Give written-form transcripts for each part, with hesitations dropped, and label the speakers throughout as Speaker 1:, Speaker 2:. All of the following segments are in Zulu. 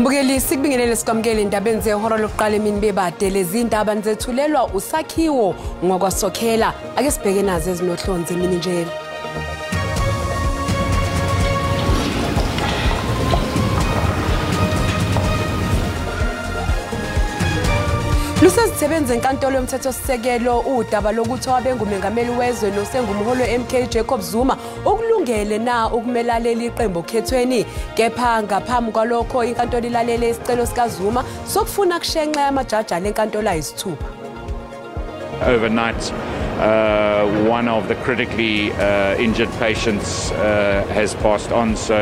Speaker 1: Mbukeli sikubingelele sikwamukele indabeni zehora lokuqala emini bebade lezi indaba nizethulelwa usakhiwo ngokwasokhela ake sibheke nazo ezinohlonze emini nje. Lusezithebeni zenkantolo yomthethosisekelo udaba lokuthi owabengumengameli wezwe nosengumholi we-MK Jacob Zuma ukulungele na ukumela leli qembu okhethweni. Kepha ngaphambi kwalokho inkantolo ilalele isicelo sikaZuma sokufuna kushenxe amajaji alenkantolo ayisithupha.
Speaker 2: Overnight, one of the critically injured patients has passed on, so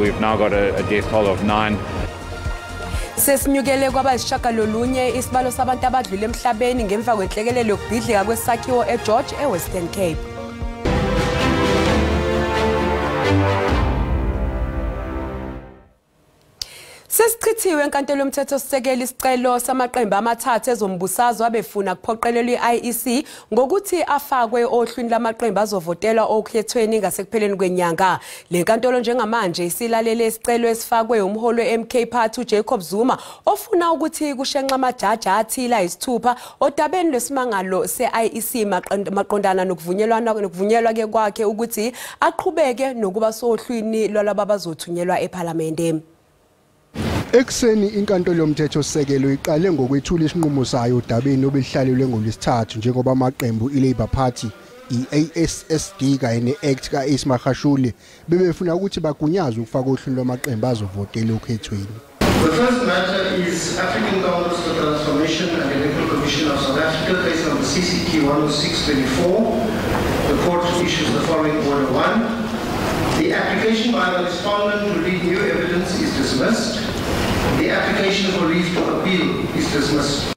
Speaker 2: we've now got a death toll of 9.
Speaker 1: Sesinyukele kwabayisishiyagalolunye isibalo sabantu abadlule emhlabeni ngemva kwenhlekelele yokubhidlika kwesakhiwo eGeorge eWestern Cape. Sesichithiwe enkantolo yomthethosisekelo isicelo samaqembu amathathu ezombusazwe abefuna kuphoqelelwa i-IEC ngokuthi afakwe ohlwini lamaqembu azovotelwa okhethweni ngasekupheleni kwenyanga. Le nkantolo njengamanje isilalele isicelo esifakwe umholi we-MK Party uJacob Zuma ofuna ukuthi kushenxe amajaji athile ayisithupha odabeni lwesimangalo se-IEC maqondana nokuvunyelwa ke kwakhe ukuthi aqhubeke nokuba sohlwini lwalabo abazothunyelwa ePhalamende.
Speaker 3: Ekuseni inkantolo yomthethosisekelo iqale ngokwethula isinqumo sayo odabeni obelihlalelwe ngoLwesithathu njengoba amaqembu i-Labour Party, i-ASSD kanye ne-ACT ka-Ace Magashule bebefuna ukuthi bagunyazwe ukufaka ohlwini lwamaqembu azovotela okhethweni.
Speaker 4: The first matter is African Congress for Transformation and Electoral Commission of South Africa, case number CCT 10624. The court issues the following order. 1. The application by the respondent to lead new evidence is dismissed. The application for leave to appeal is dismissed.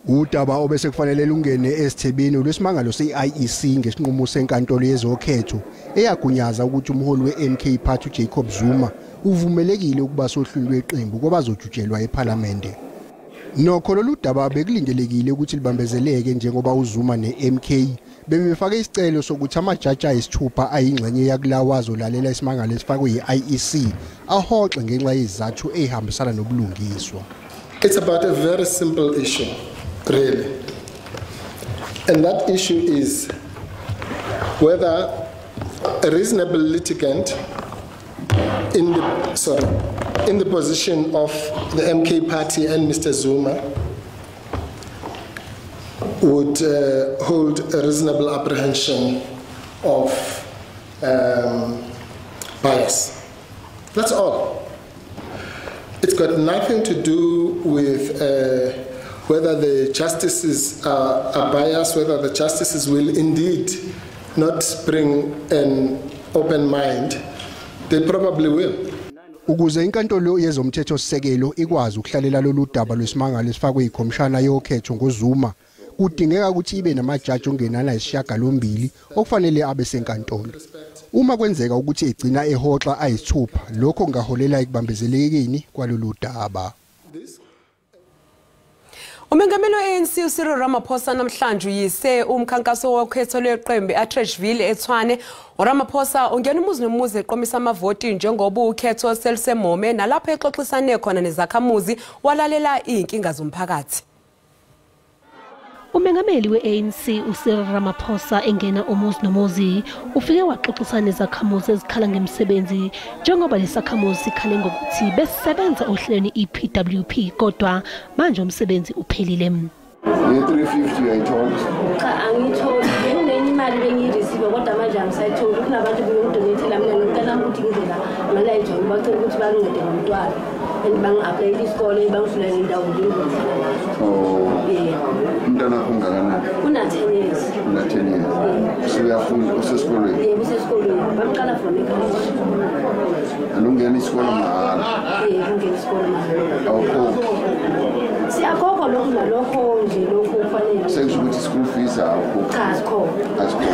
Speaker 3: Udaba obese kufanele lungene esithebeni lwesimangalo se-IEC ngesinqumo senkantolo yezokhetho eyagunyaza ukuthi umholi we-MK Party uJacob Zuma uvumelekile ukuba sohlwini lweqembu kwabazojutshelwa ePhalamende. Nokho lolu daba bekulindelekile ukuthi libambezeleke njengoba uZuma ne-MK bebefake isicelo sokuthi amajaji ayisithupha ayingxenye yakulawo azolalela isimangalo esifakwe yi-IEC ahoxe ngenxa yezizathu ezihambisana nobulungiswa.
Speaker 5: It's about a very simple issue, really. And that issue is whether a reasonable litigant in the position of the MK Party and Mr. Zuma would hold a reasonable apprehension of bias. That's all. It's got nothing to do with whether the justices are biased, whether the justices will indeed not bring an open mind. They probably will.
Speaker 3: Ukuze inkantolo yezomthethosisekelo ikwazi ukuhlalela lolu daba lwesimangalo esifakwe yikhomishana yokhetho ngoZuma, kudingeka ukuthi ibe namajaji ongenana 8 okufanele abe senkantolo. Uma kwenzeka ukuthi igcina ehoxa ayisithupha, lokho kungaholela ekubambezelekeni kwalolu daba.
Speaker 1: Umengameli we-ANC uCyril Ramaphosa namhlanje uyise umkhankaso wokhetho lweqembu e-Atteridgeville eTshwane. uRamaphosa ungena umuzi nomuzi eqomisa amavoti njengoba ukhetho selusemome nalapho exoxisane khona nezakhamuzi walalela iy'nkinga zomphakathi.
Speaker 6: Umengameli we-ANC uCyril Ramaphosa engena umuzi nomuzi ufike waxoxisana nezakhamuzi ezikhala ngemisebenzi njengoba lesakhamuzi sikhale ngokuthi besisebenza ohlelweni i-PWP kodwa manje umsebenzi uphelile.
Speaker 7: I-350 uyayithola?
Speaker 8: Cha, angiyitholi. Benginenye imali bengiyireceive kodwa manje angisayitholi. Kunabantu bengidonethela mina ngicela ukuthi ngize la malayijwa ngibacela ukuthi bangincede ngomntwana. And bangi-aplayela isikole bangifunela indawo nje ngizohlala nazo.
Speaker 7: Oh.
Speaker 8: Yeah.
Speaker 7: Umntwana wakho ungakanani?
Speaker 8: Una 10 years.
Speaker 7: Una 10 years. Usuyafunda usesikolweni?
Speaker 8: Yebo, usesikolweni. Bamqala from ekhaya.
Speaker 7: And ungena isikole mahhala?
Speaker 8: Yebo, ungena isikole mahhala.
Speaker 7: Awukhokhi?
Speaker 8: Siyakhokha lokhu nalokho nje lokhu kufanele.
Speaker 7: Sekusho ukuthi school fees awukhokhi?
Speaker 8: Cha, asikhokhi.
Speaker 7: Asikhokhi.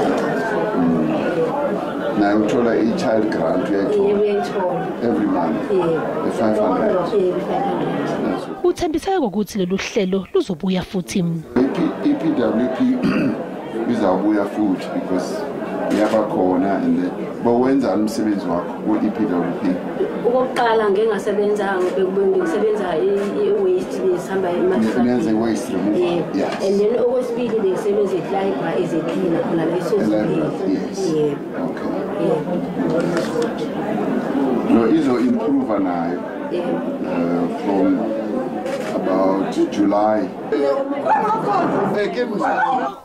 Speaker 7: Naye uthola i-child grant uyayithola?
Speaker 8: Yebo, uyayithola.
Speaker 7: Every month?
Speaker 8: Yebo.
Speaker 7: I-500?
Speaker 8: Yebo, 500.
Speaker 6: Uthembise ukuthi lolu hlelo luzobuya futhi.
Speaker 7: I-PWP izawubuya futhi because iyabakhona and Bowenzani umsebenzi wakho ku-EPWP?
Speaker 8: Okokuqala ngeke ngasebenza bengisebenza i-waste besihamba
Speaker 7: ema-truckini. Waste removal. Yes.
Speaker 8: And then okwesibili bengisebenza e-library as a cleaner khona la eSosibili.
Speaker 7: Yes.
Speaker 8: Yeah.
Speaker 7: Okay.
Speaker 8: Yeah.
Speaker 7: No, izo-improve nayo.
Speaker 8: Yeah.
Speaker 7: From about July.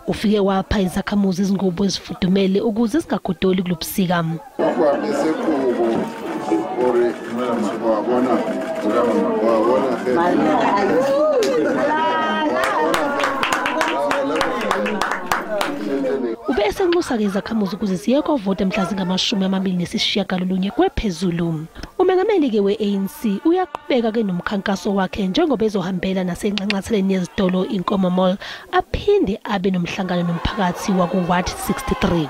Speaker 6: Ufike wapha izakhamuzi izingubo ezifudumele ukuze zingagodoli kulobusika. Ube esenxusa-ke izakhamuzi ukuze ziye kovota mhla zingama-29 kwephezulu. Umengameli-ke we-ANC uyaqhubeka-ke nomkhankaso wakhe njengoba ezohambela nasenxanxatheleni yezitolo Inkomo Mall, aphinde abe nomhlangano nomphakathi waku-Ward 63.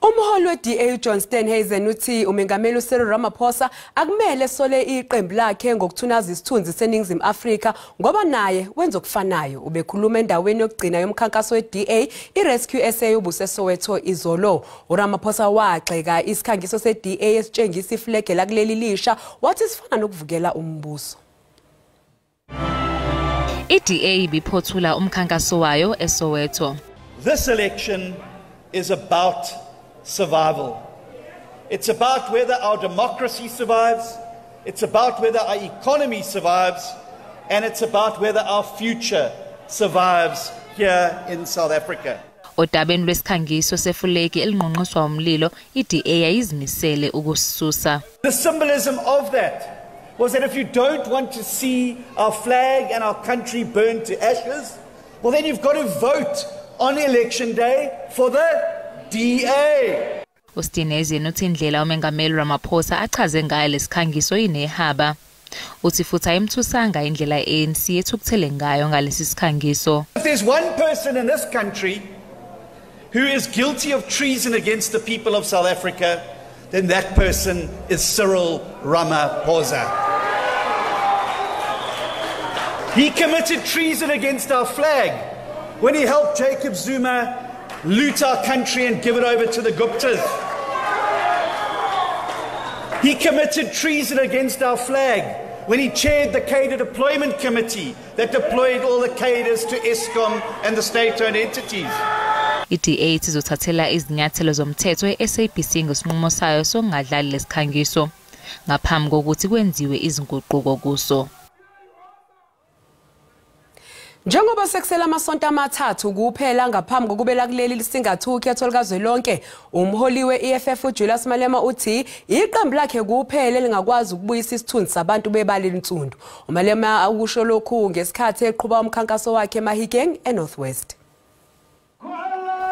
Speaker 1: Umholi we-DA John Steenhuisen uthi umengameli uCyril Ramaphosa akumele sole iqembu lakhe ngokuthunaza isithunzi seNingizimu Afrika ngoba naye wenza okufanayo. Ubekhuluma endaweni yokugcina yomkhankaso we-DA iRescue SA obuseSoweto izolo. uRamaphosa wagxeka isikhangiso se-DA esitshengisa iflege lakuleli lisha, wathi sifana nokuvukela umbuso.
Speaker 9: I-DA ibiphothula umkhankaso wayo eSoweto.
Speaker 10: This election is about survival. It's about whether our democracy survives, it's about whether our economy survives, and it's about whether our future survives here in South Africa.
Speaker 9: Odabeni lwesikhangiso sefulegi elinqonqoswa umlilo, i-DA yayizimisele ukusisusa.
Speaker 10: The symbolism of that was that if you don't want to see our flag and our country burned to ashes, well then you've got to vote on election day for the DA.
Speaker 9: uSteenhuisen uthi indlela umengameli Ramaphosa achaze ngayo lesikhangiso inehaba. Uthi futhi ayimthusanga indlela i-ANC ethukuthele ngayo ngalesi sikhangiso.
Speaker 10: If there's one person in this country who is guilty of treason against the people of South Africa, then that person is Cyril Ramaphosa. He committed treason against our flag when he helped Jacob Zuma loot our country and give it over to the Guptas. He committed treason against our flag when he chaired the cadre deployment committee that deployed all the cadres to Eskom and the state-owned entities.
Speaker 9: I-DA izothathela izinyathelo zomthetho e-SABC ngesinqumo sayo sokungadlali lesikhangiso ngaphambi kokuthi kwenziwe izinguquko kuso.
Speaker 1: Njengoba sekusele amasonto amathathu kuphela ngaphambi kokubela kuleli lisingathu ukhetho likazwelonke, umholi we-EFF uJulius Malema uthi iqembu lakhe kuphela elingakwazi ukubuyisa isithunzi sabantu bebala elinsundu. uMalema ukusho lokhu ngesikhathi eqhuba umkhankaso wakhe eMahikeng eNorth West.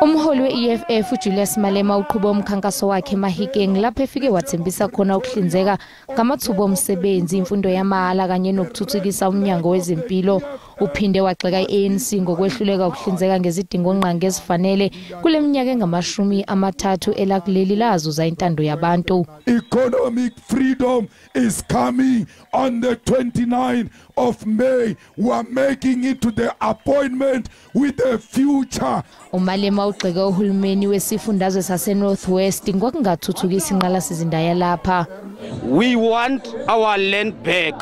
Speaker 11: Umholi we-EFF uJulius Malema uqhuba umkhankaso wakhe eMahikeng lapho efike wathembisa khona ukuhlinzeka ngamathuba omsebenzi, imfundo yamahhala kanye nokuthuthukisa umnyango wezempilo. Uphinde wagxeka i-ANC ngokwehluleka ukuhlinzeka ngezidingongqangi ezifanele kule minyaka engama-30 elakuleli lazuza intando yabantu.
Speaker 12: Economic freedom is coming on the 29th of May. We are making it to the appointment with the future.
Speaker 11: uMalema ugxeke uhulumeni wesifundazwe saseNorth West ngokungathuthukisi inqalasizinda yalapha.
Speaker 13: We want our land back.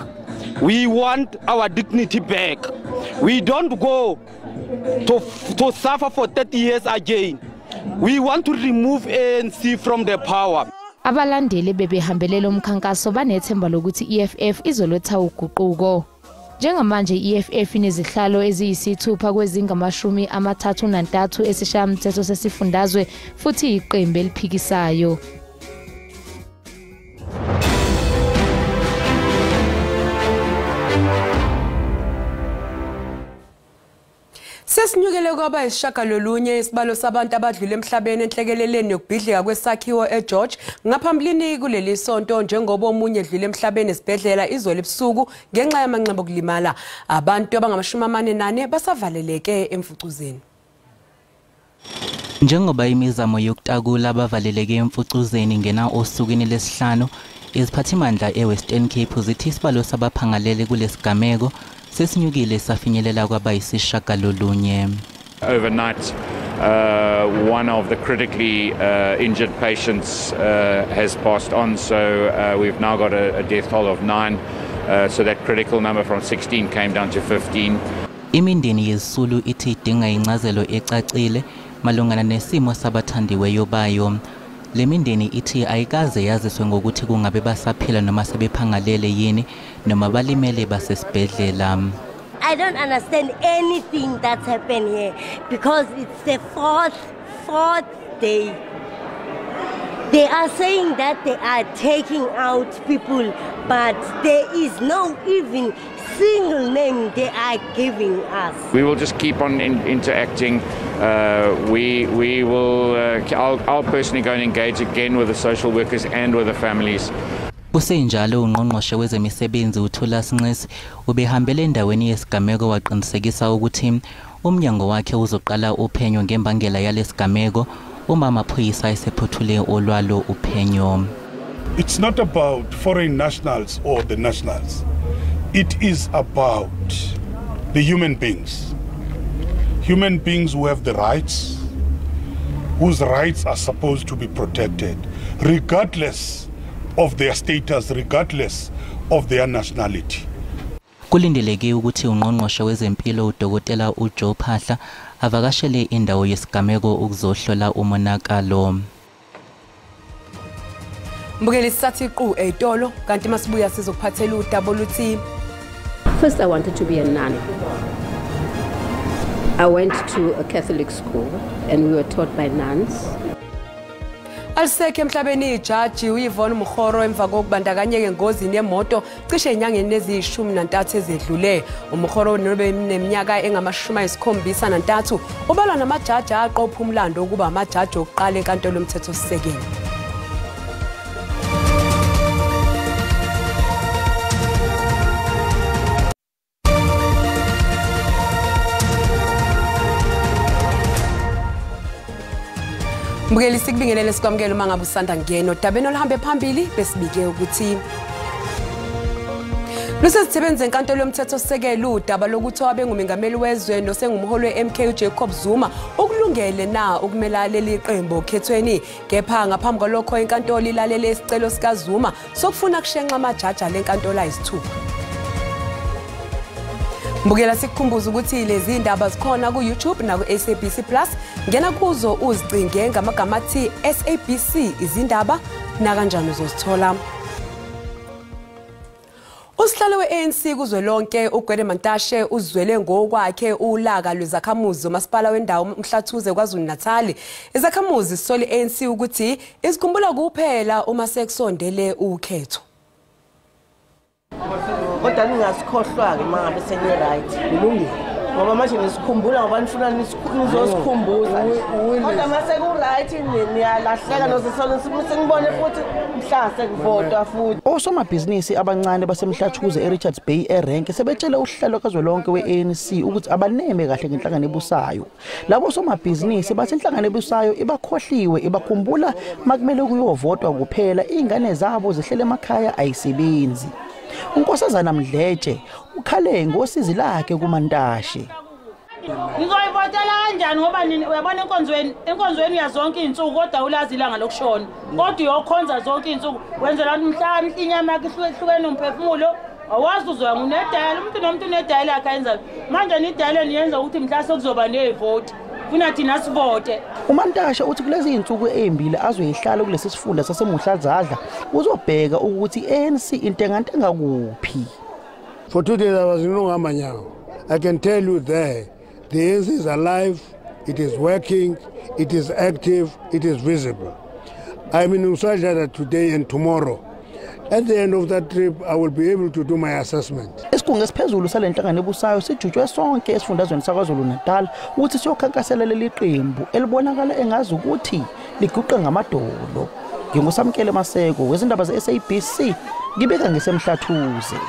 Speaker 13: We want our dignity back. We don't go to suffer for 30 years again. We want to remove ANC from the power.
Speaker 11: Abalandeli bebehambelela umkhankaso banethemba lokuthi i-EFF izoletha uguquko. Njengamanje i-EFF inezihlalo eziyisithupha kwezingama-33 esishayamthetho sesifundazwe futhi iqembu eliphikisayo.
Speaker 1: Sesinyukele kwaba isishagalolunye isibalo sabantu abadlule emhlabeni enhlekeleleni yokubhidlika kwesakhiwo eGeorge ngaphambilini kuleli sonto, njengoba omunye edlule emhlabeni esibhedlela izolo ebusuku ngenxa yamanxeba okulimala. Abantu abangama-44 basavaleleke emfucuzeni.
Speaker 14: Njengoba imizamo yokutakula abavaleleke emfucuzeni ingena osukwini lesihlanu, iziphathimandla eWestern Cape zithi isibalo sabaphangalele kulesigameko sesinyukile safinyelela kwabayisishagalolunye.
Speaker 2: Overnight, One of the critically injured patients has passed on, so we've now got a death toll of 9. So that critical number from 16 came down to 15.
Speaker 14: Imindeni yezisulu ithi idinga incazelo ecacile malungana nesimo sabathandiweyo bayo. Le mindeni ithi ayikaze yaziswe ngokuthi kungabe basaphila noma sebephangalele yini noma balimele basesibhedlela.
Speaker 15: I don't understand anything that's happened here because it's the fourth day. They are saying that they are taking out people, but there is no even single name they are giving us.
Speaker 2: We will just keep on interacting. We will. I'll personally go and engage again with the social workers and with the families.
Speaker 14: Kusenjalo ungqongqoshe wezemisebenzi uThulas Nxesi ubehambele endaweni yesigameko waqinisekisa ukuthi umnyango wakhe uzoqala uphenyo ngembangela yalesigameko uma amaphoyisa esephothule olwalo uphenyo.
Speaker 16: It's not about foreign nationals or the nationals. It is about the human beings. Human beings who have the rights, whose rights are supposed to be protected, regardless of their status, regardless of their nationality.
Speaker 14: Kulindeleke ukuthi ungqongqoshe wezempilo uDokotela uJoe Phaahla avakashele indawo yesigameko ukuzohlola umonakalo.
Speaker 1: Mbukeli sisathi qu eyitolo kanti masibuya sizokuphathela udaba oluthi.
Speaker 17: First I wanted to be a nun. I went to a Catholic school and we were taught by nuns.
Speaker 1: Alisekho emhlabeni ijaji uYvonne Mokgoro emva kokubandakanyeka engozini yemoto cishe enyangeni eziyi-13 ezedlule. UMokgoro nobeneminyaka engama-73 ubalwa namajaji aqopha umlando ukuba amajaji okuqala enkantolo yomthethosisekelo. Mbukeli sikubingelele sikwamukele uma ngabe usanda ngeno odabeni oluhambe phambili besibike ukuthi lusezithebeni zenkantolo yomthethosisekelo udaba lokuthi owabengumengameli wezwe nosengumholi we-MK uJacob Zuma ukulungele na ukumela leli qembu okhethweni. Kepha ngaphambi kwalokho inkantolo ilalele isicelo sikaZuma sokufuna kushenxa amajaji alenkantolo ayisithupha. Mbukela sikukhumbuza ukuthi lezi indaba zikhona ku-YouTube naku-SABC Plus. Ngena kuzo uzicinge ngamagama athi SABC izindaba nakanjani uzozithola. Usihlalo we-ANC kuzwelonke uGwede Mantashe uzwele ngokwakhe ulaka lwezakhamuzi zomasipala wendawo uMhlathuze KwaZulu-Natal. Izakhamuzi zisola i-ANC ukuthi izikhumbula kuphela uma sekusondele ukhetho.
Speaker 18: Kodwa ningasikhohlwa ke mangabe seni right. Kulungile. Ngoba manje nisikhumbula ngoba nifuna nizosikhumbuza. Kodwa mase ku right niyalahleka nozisona senibone futhi mhla sekuvotwa futhi.
Speaker 19: Osomabhizinisi abancane baseMhlathuze eRichards Bay eRenke sebetshele uhlelo kazwelonke we-ANC ukuthi abaneme kahle ngenhlangano ebusayo. Labo somabhizinisi bathi inhlangano ebusayo ibakhohliwe ibakhumbula makumele kuyovotwa kuphela ingane zabo zihlele emakhaya ayisebenzi. Unkosazana Mdletshe ukhale ngosizi lakhe kuMantashe.
Speaker 20: Ngizoyivotela kanjani ngoba nini uyabona enkonzweni uyazonke izinsuku kodwa ulazi ilanga lokushona. Kodwa uyokhonza zonke izinsuku wenzela ukuthi mhla inyama yakhe ihlukene nomphefumulo awazi uzoya ngunedayela umuntu nomuntu unedayela yakhe ayenzayo. Manje nidayela niyenza ukuthi mhla sekuzoba nevote. Funa thina sivote.
Speaker 19: uMantashe uthi kulezi insuku ezimbili azoyihlala kulesi sifunda saseMuhlazadla uzobheka ukuthi ANC intengantenga kuphi.
Speaker 21: For 2 days I was in Lungamanyawo. I can tell you there, the ANC is alive, it is working, it is active, it is visible. I'm in Umhlazadla today and tomorrow. At the end of that trip, I will be able to do my assessment.
Speaker 19: Isigungu esiphezulu salenhlangano ebusayo sijutshwe sonke esifundazweni saKwaZulu-Natal ukuthi siyokhankasela leli qembu elibonakala engazi ukuthi liguqe ngamadolo. NginguSamkele Maseko wezindaba ze-SABC ngibeka ngiseMhlathuze.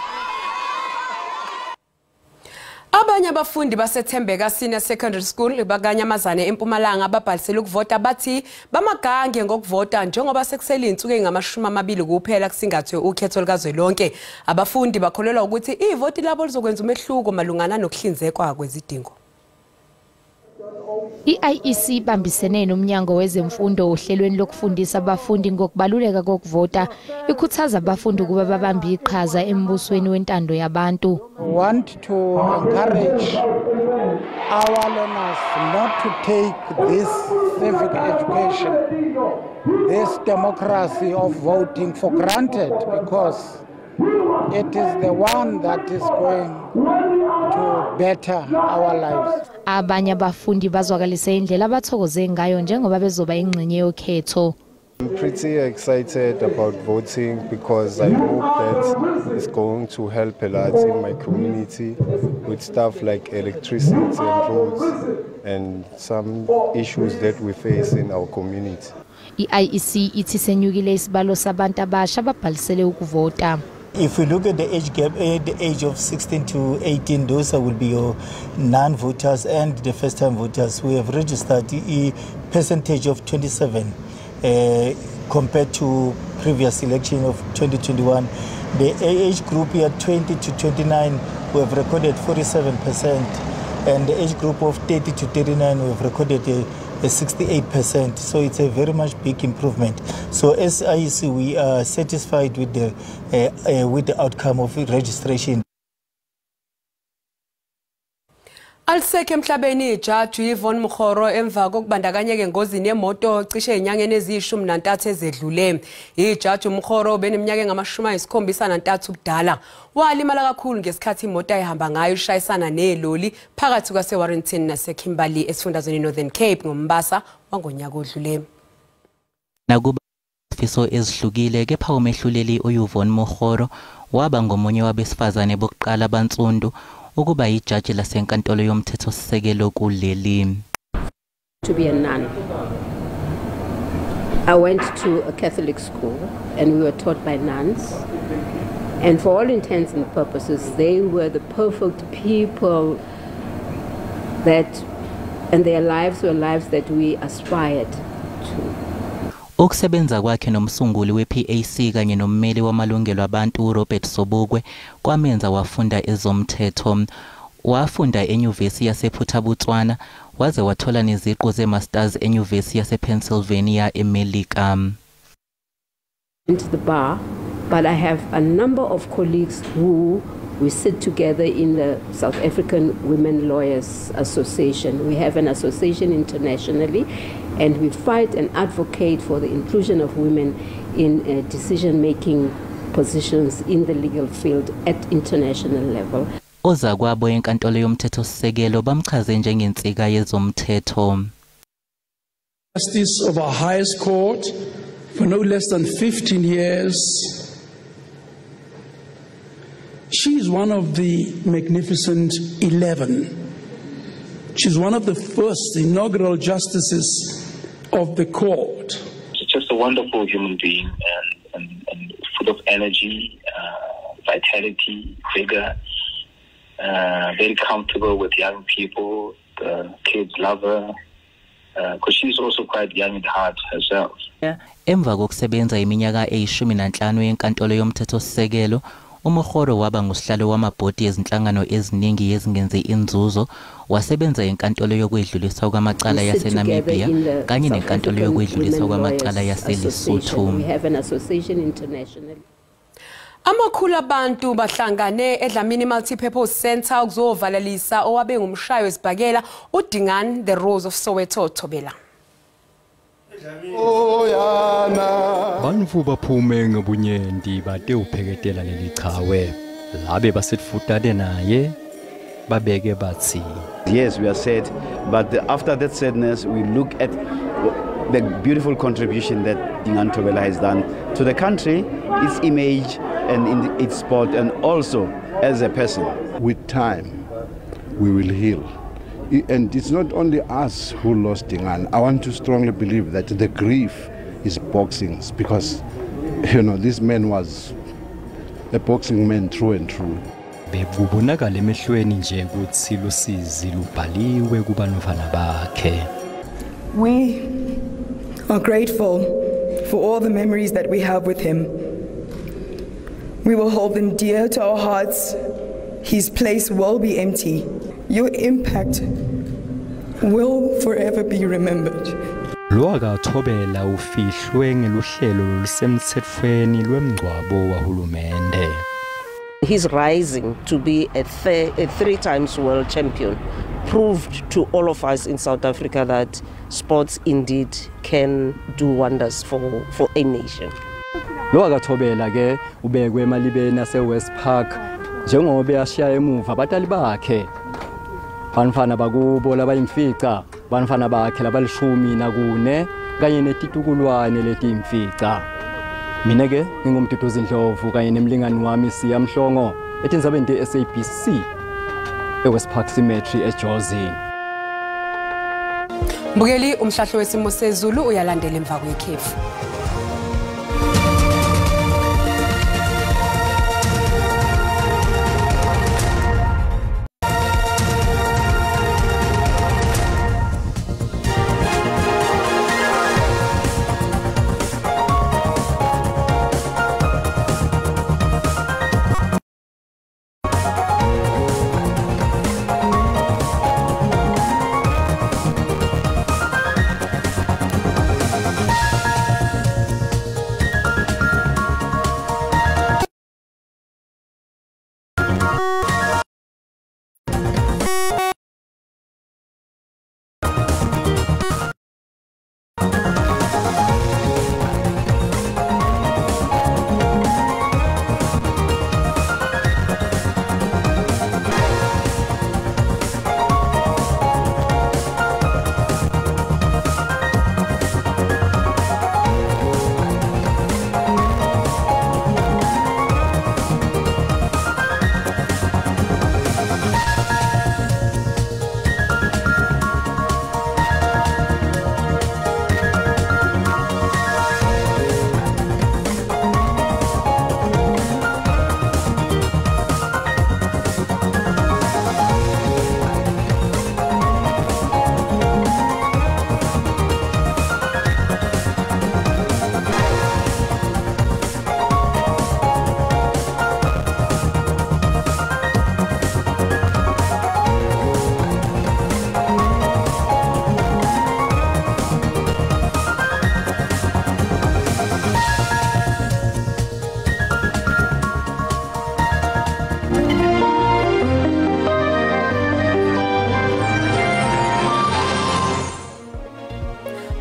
Speaker 1: Abanye abafundi baseThembeka Senior Secondary School bakanyamazane eMpumalanga ababhalisele ukuvota bathi bamagange ngokuvota njengoba sekusele insuku ezingama-20 kuphela kusingathwe ukhetho likazwelonke. Abafundi bakholelwa ukuthi ivoti labo lizokwenza umehluko malungana nokuhlinzekwa kwezidingo.
Speaker 11: I-IEC ibambisene nomnyango wezemfundo ohlelweni lokufundisa abafundi ngokubaluleka kokuvota, ikhuthaza abafundi ukuba babambe iqhaza embusweni wentando yabantu.
Speaker 4: We want to encourage our learners not to take this civic education, this democracy of voting for granted, because it is the one that is going to better our lives.
Speaker 11: Abanye abafundi bazwakalise indlela abathokoze ngayo njengoba bezoba ingxenye yokhetho.
Speaker 22: I'm pretty excited about voting because I hope that it's going to help a lot in my community with stuff like electricity and roads and some issues that we face in our community.
Speaker 11: I-IEC ithi senyukile isibalo sabantu abasha ababhalisele ukuvota.
Speaker 23: If we look at the age gap, at the age of 16 to 18, those will be your non-voters and the first-time voters. We have registered a percentage of 27 compared to previous election of 2021. The age group here, 20 to 29, we have recorded 47%, and the age group of 30 to 39, we have recorded a 68%. So it's a very much big improvement. So as IEC, we are satisfied with the outcome of registration.
Speaker 1: Alisekho emhlabeni ijaji Yvonne Mokgoro emva kokubandakanyeka engozini yemoto cishe ezinyangeni eziyi-13 ezedlule. Ijaji Mokgoro ubeneminyaka engama-73 ubudala. Walimala kakhulu ngesikhathi imoto ayihamba ngayo ishayisana neloli phakathi kwaseWarrington naseKimberley esifundazweni Northern Cape ngoMbasa wangonyaka odlule.
Speaker 14: Nakuba izifiso ezihlukile kepha umehluleli uYvonne Mokgoro waba ngomunye wabesifazane bokuqala abansundu ukuba ijaji lasenkantolo yomthethosisekelo kuleli.
Speaker 17: To be a nun. I went to a Catholic school and we were taught by nuns. And for all intents and purposes, they were the perfect people that, and their lives were lives that we aspired to.
Speaker 14: Ukusebenza kwakhe nomsunguli we-PAC kanye nommeli wamalungelo abantu uRobert Sobukwe kwamenza wafunda ezomthetho. Wafunda enyuvesi yasePhuthabutshwana waze wathola neziqu ze-masters enyuvesi yasePennsylvania eMelika.
Speaker 17: Into the bar, but I have a number of colleagues who we sit together in the South African Women Lawyers Association. We have an association internationally, and we fight and advocate for the inclusion of women in decision-making positions in the legal field at international level.
Speaker 14: Ozakwabo enkantolo yomthethosisekelo bamchaze njengensika yezomthetho.
Speaker 24: Justice of our highest court for no less than 15 years. She is one of the magnificent 11. She's one of the first inaugural justices of the court.
Speaker 25: She's just a wonderful human being and full of energy, vitality, vigor, very comfortable with young people. The kids love her because she's also quite young at heart herself.
Speaker 14: Emva kokusebenza iminyaka eyi-15 yenkantolo yomthethosisekelo, uMokgoro waba ngusihlalo wamabhodi ezinhlangano eziningi ezingenzi inzuzo, wasebenza enkantolo yokwedluliswa kwamacala yaseNamibia kanye nenkantolo yokwedluliswa kwamacala yaseLesotho.
Speaker 17: We have an association internationally.
Speaker 1: Amakhulu abantu bahlangane eDlamini Multipurpose Center ukuzovalalisa owabe ngumshayi wesibhakela uDingaan the Rose of Soweto Thobela.
Speaker 26: Bantfu baphume ngebunyenti bate upheketela leli chawe labe basetfutane naye babeke batsi.
Speaker 27: Yes, we are sad, but after that sadness we look at the beautiful contribution that Dingaan Thobela has done to the country, its image and in its sport, and also as a person.
Speaker 7: With time we will heal. And it's not only us who lost Dingaan. I want to strongly believe that the grief is boxing, because, you know, this man was a boxing man through and through.
Speaker 26: Bekubonakala emehlweni nje ukuthi lusizi lubhaliwe kubantwana bakhe.
Speaker 28: We are grateful for all the memories that we have with him. We will hold them dear to our hearts. His place will be empty. Your impact will forever be remembered.
Speaker 26: Lo Thobela ufihlwe ngeluhlelo lolusemtsetfweni lwemngcwabo wahulumende.
Speaker 18: He's rising to be a 3 times world champion proved to all of us in South Africa that sports indeed can do wonders for a nation.
Speaker 26: Lo Thobela ke ubekwe emalibeni ase West Park njengoba ashiya emuva abatali bakhe. Bantfwana bakubo labayimfica, bantfwana bakhe labalishumi nakune kanye netitukulwane letiyimfica. Mina ke ngingumduduzi Ndlovu kanye nemlingani wami Siya Mhlongo etindzabeni te-SABC eWest Park Cemetery eJozi.
Speaker 1: Mbukeli, umhlahlo wesimo sezulu uyalandela emva kwekhefu.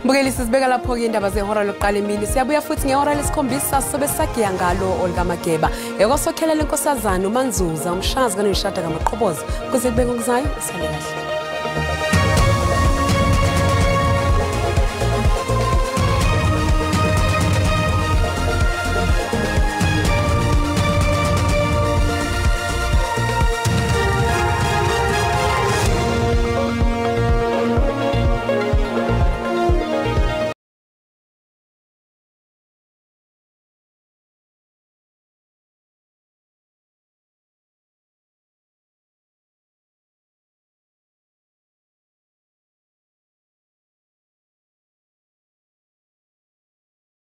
Speaker 1: Mbukeli, sizibeka lapho-ke indaba zehora lokuqala emini. Siyabuya futhi ngehora lesikhombisa sobe sagiya ngalo olukaMageba. Ekosokhela lenkosazana uManzuza, umshazi kaNoyishada kaMaqhoboza. Kuze kube ngokuzayo, sale kahle.